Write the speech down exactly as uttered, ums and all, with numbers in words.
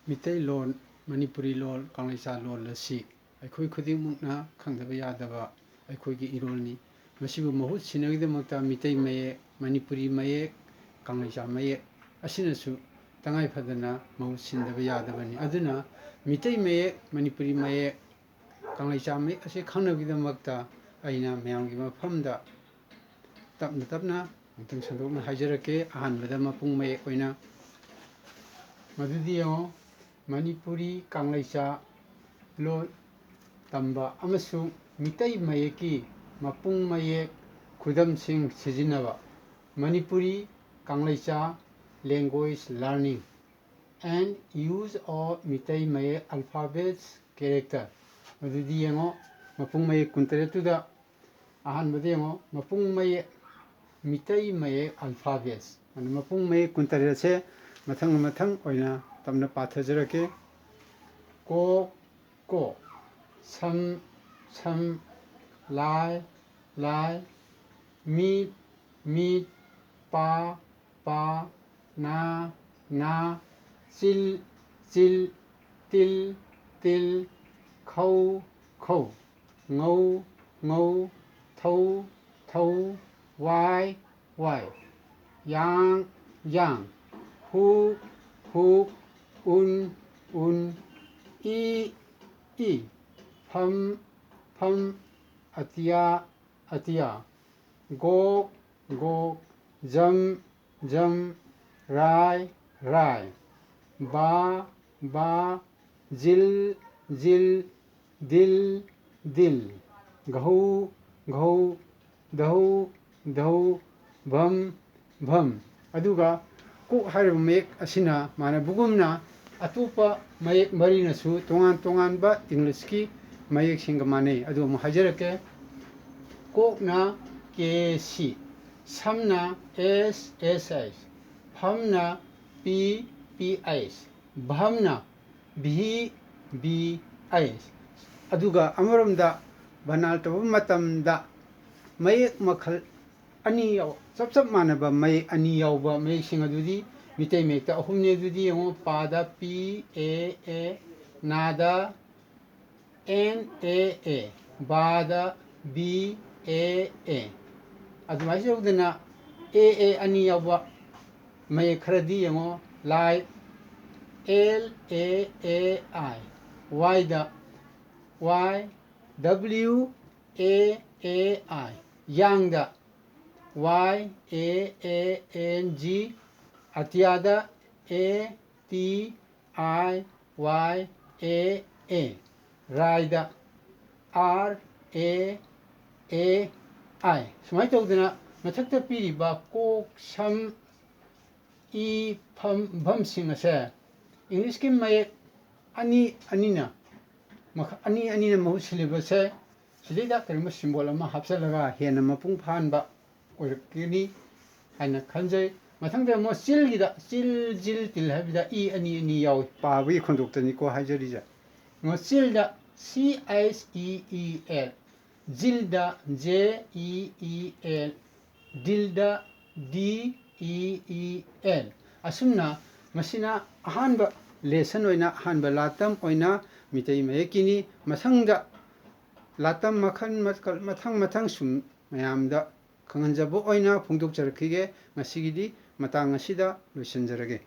ꯃꯤꯇꯩꯂꯣꯟ, ꯃꯅꯤꯄꯨꯔꯤ ꯂꯣꯜ, ꯀꯪꯂꯩꯆꯥ ꯂꯣꯜ ꯑꯁꯤ ꯑꯩꯈꯣꯏ ꯈꯨꯗꯤꯡꯃꯛꯅ ꯈꯪꯗꯕ ꯌꯥꯗꯕ ꯑꯩꯈꯣꯏꯒꯤ ꯏꯔꯣꯜꯅꯤ꯫ ꯃꯁꯤꯕꯨ ꯃꯍꯨꯠ ꯁꯤꯟꯅꯕꯒꯤꯗꯃꯛꯇ ꯃꯤꯇꯩ ꯃꯌꯦꯛ, ꯃꯅꯤꯄꯨꯔꯤ ꯃꯌꯦꯛ, ꯀꯪꯂꯩꯆꯥ ꯃꯌꯦꯛ ꯑꯁꯤꯅꯁꯨ ꯇꯉꯥꯏ ꯐꯗꯅ ꯃꯍꯨꯠ ꯁꯤꯟꯗꯕ ꯌꯥꯗꯕꯅꯤ꯫ ꯑꯗꯨꯅ ꯃꯤꯇꯩ ꯃꯌꯦꯛ, ꯃꯅꯤꯄꯨꯔꯤ ꯃꯌꯦꯛ, ꯀꯪꯂꯩꯆꯥ ꯃꯌꯦꯛ ꯑꯁꯤ ꯈꯪꯅꯕꯒꯤꯗꯃꯛꯇ ꯑꯩꯅ ꯃꯌꯥꯝꯒꯤ ꯃꯐꯝꯗ ꯇꯞꯅ ꯇꯞꯅ ꯑꯃꯨꯛꯇꯪ ꯁꯟꯗꯣꯛꯅ ꯍꯥꯏꯖꯔꯛꯀꯦ꯫ ꯑꯍꯥꯟꯕꯗ ꯃꯄꯨꯡ ꯃꯌꯦꯛ ꯑꯣꯏꯅ, ꯃꯗꯨꯗꯤ ꯌꯦꯡꯉꯣ, ꯃꯅꯤꯄꯨꯔꯤ ꯀꯪꯂꯩꯆꯥ ꯂꯣꯟ ꯇꯝꯕ ꯑꯃꯁꯨꯡ ꯃꯤꯇꯩ ꯃꯌꯦꯛꯀꯤ ꯃꯄꯨꯡ ꯃꯌꯦꯛ ꯈꯨꯗꯝꯁꯤꯡ ꯁꯤꯖꯤꯟꯅꯕ꯫ Manipuri ꯀꯪꯂꯩꯆꯥ language learning and use of Meitei ꯃꯌꯦꯛ alphabets character꯫ ꯑꯗꯨꯗꯤ ꯌꯦꯡꯉꯣ, ꯃꯄꯨꯡ ꯃꯌꯦꯛ ꯀꯨꯟꯇꯔꯦꯠꯇꯨꯗ ꯑꯍꯥꯟꯕꯗ ꯌꯦꯡꯉꯣ, ꯃꯄꯨꯡ ꯃꯌꯦꯛ, ꯃꯤꯇꯩ ꯃꯌꯦꯛ alphabets꯫ ꯑꯗꯨ ꯃꯄꯨꯡ ꯃꯌꯦꯛ ꯀꯨꯟꯇꯔꯦꯠꯁꯦ ꯃꯊꯪ ꯃꯊꯪ ꯑꯣꯏꯅ ꯇꯞꯅ ꯄꯥꯊꯖꯔꯛꯀꯦ꯫ ꯀꯣꯛ, ꯀꯣꯛ꯫ ꯁꯝ, ꯁꯝ꯫ ꯂꯥꯏ, ꯂꯥꯏ꯫ ꯃꯤꯠ, ꯃꯤꯠ꯫ ꯄꯥ, ꯄꯥ꯫ ꯅꯥ, ꯅꯥ꯫ Chill, chill. ꯇꯤꯜ, ꯇꯤꯜ꯫ ꯈꯧ, ꯈꯧ꯫ ꯉꯧ, ꯉꯧ꯫ ꯊꯧ, ꯊꯧ꯫ ꯋꯥꯏ, ꯋꯥꯏ꯫ ꯌꯥꯡ, ꯌꯥꯡ꯫ Hook, hook. ꯎꯟ, ꯎꯟ꯫ E, E. ꯐꯝ, ꯐꯝ꯫ ꯑꯇꯤꯌꯥ, ꯑꯇꯤꯌꯥ꯫ ꯒꯣꯛ, ꯒꯣꯛ꯫ ꯖꯝ, ꯖꯝ꯫ ꯔꯥꯏ, ꯔꯥꯏ꯫ ꯕꯥ, ꯕꯥ꯫ ꯖꯤꯜ, ꯖꯤꯜ꯫ ꯗꯤꯜ, ꯗꯤꯜ꯫ ꯘꯧ, ꯘꯧ꯫ ꯙꯧ, ꯙꯧ꯫ ꯚꯝ, ꯚꯝ꯫ ꯑꯗꯨꯒ ꯀꯣꯛ ꯍꯥꯏꯔꯤꯕ ꯃꯌꯦꯛ ꯑꯁꯤꯅ ꯃꯥꯟꯅꯕꯒꯨꯝꯅ ꯑꯇꯣꯞꯄ ꯃꯌꯦꯛ ꯃꯔꯤꯅꯁꯨ ꯇꯣꯉꯥꯟ ꯇꯣꯉꯥꯟꯕ ꯏꯪꯂꯤꯁꯀꯤ ꯃꯌꯦꯛꯁꯤꯡꯒ ꯃꯥꯟꯅꯩ꯫ ꯑꯗꯨ ꯑꯃꯨꯛ ꯍꯥꯏꯖꯔꯛꯀꯦ꯫ ꯀꯣꯛꯅ K C, ꯁꯝꯅ S S H, ꯐꯝꯅ P P H, ꯚꯝꯅ V V H꯫ ꯑꯗꯨꯒ ꯑꯃꯔꯣꯝꯗ ꯕꯅꯥꯟ ꯇꯧꯕ ꯃꯇꯝꯗ ꯃꯌꯦꯛ ꯃꯈꯜ ꯑꯅꯤ ꯌꯥꯎ-, ꯆꯞ ꯆꯞ ꯃꯥꯟꯅꯕ ꯃꯌꯦꯛ ꯑꯅꯤ ꯌꯥꯎꯕ ꯃꯌꯦꯛꯁꯤꯡ ꯑꯗꯨꯗꯤ ꯃꯤꯇꯩ ꯃꯌꯦꯛꯇ ꯑꯍꯨꯝꯅꯦ ꯑꯗꯨꯗꯤ ꯌꯦꯡꯉꯣ, ꯄꯥꯗ ꯄꯤ ꯑꯦ ꯑꯦ, ꯅꯥꯗ N A A, ꯕꯥꯗ B A ꯑꯦ꯫ ꯑꯗꯨꯃꯥꯏꯅ ꯇꯧꯗꯅ ꯑꯦ ꯑꯦ ꯑꯅꯤ ꯌꯥꯎꯕ ꯃꯌꯦꯛ ꯈꯔꯗꯤ ꯌꯦꯡꯉꯣ, ꯂꯥꯏ ꯑꯦꯜ ꯑꯦ ꯑꯦ ꯑꯥꯏ, ꯋꯥꯏꯗ Y W A A I, ꯌꯥꯡꯗ Y A A N G, ꯑꯇꯤꯌꯥꯗ A T I Y A A, ride R A A ꯑꯥꯏ꯫ ꯁꯨꯃꯥꯏꯅ ꯇꯧꯗꯅ ꯃꯊꯛꯇ ꯄꯤꯔꯤꯕ ꯀꯣꯛ, ꯁꯝ, ꯏ, ꯐꯝ, ꯚꯝꯁꯤꯡ ꯑꯁꯦ ꯏꯪꯂꯤꯁꯀꯤ ꯃꯌꯦꯛ ꯑꯅꯤ ꯑꯅꯤꯅ, ꯃꯈ-, ꯑꯅꯤ ꯑꯅꯤꯅ ꯃꯍꯨꯠ ꯁꯤꯜꯂꯤꯕꯁꯦ, ꯁꯤꯗꯩꯗ ꯀꯔꯤꯒꯨꯝꯕ ꯁꯤꯝꯕꯣꯜ ꯑꯃ ꯍꯥꯞꯆꯤꯜꯂꯒ ꯍꯦꯟꯅ ꯃꯄꯨꯡ ꯐꯥꯍꯟꯕ ꯑꯣꯏꯔꯛꯀꯅꯤ ꯍꯥꯏꯅ ꯈꯟꯖꯩ꯫ ꯃꯊꯪꯗ ꯑꯃꯨꯛ ꯆꯤꯜꯒꯤꯗ, ꯆꯤꯜ, ꯖꯤꯜ, ꯇꯤꯜ ꯍꯥꯏꯕꯗ ꯏ ꯑꯅꯤ ꯑꯅꯤ ꯌꯥꯎꯏ꯫ ꯄꯥꯕꯒꯤ ꯈꯣꯟꯊꯣꯛꯇꯅꯤꯀꯣ ꯍꯥꯏꯖꯔꯤꯁꯦ꯫ ꯑꯃꯨꯛ ꯆꯤꯜꯗ ꯁꯤ H E E L, ꯖꯤꯜꯗ J E E L, ꯗꯤꯜꯗ ꯗꯤ ꯏ ꯏ ꯑꯦꯜ꯫ ꯑꯁꯨꯝꯅ ꯃꯁꯤꯅ ꯑꯍꯥꯟꯕ ꯂꯦꯁꯟ ꯑꯣꯏꯅ, ꯑꯍꯥꯟꯕ ꯂꯥꯇꯝ ꯑꯣꯏꯅ ꯃꯤꯇꯩ ꯃꯌꯦꯛꯀꯤꯅꯤ꯫ ꯃꯊꯪꯗ ꯂꯥꯇꯝ ꯃꯈꯜ ꯃꯈꯜ, ꯃꯊꯪ ꯃꯊꯪ ꯁꯨꯝ ꯃꯌꯥꯝꯗ ꯈꯪꯍꯟꯖꯕ ꯑꯣꯏꯅ ꯐꯣꯡꯗꯣꯛꯆꯔꯛꯈꯤꯒꯦ꯫ ꯉꯁꯤꯒꯤꯗꯤ ꯃꯇꯥꯡ ꯑꯁꯤꯗ ꯂꯣꯏꯁꯤꯟꯖꯔꯒꯦ꯫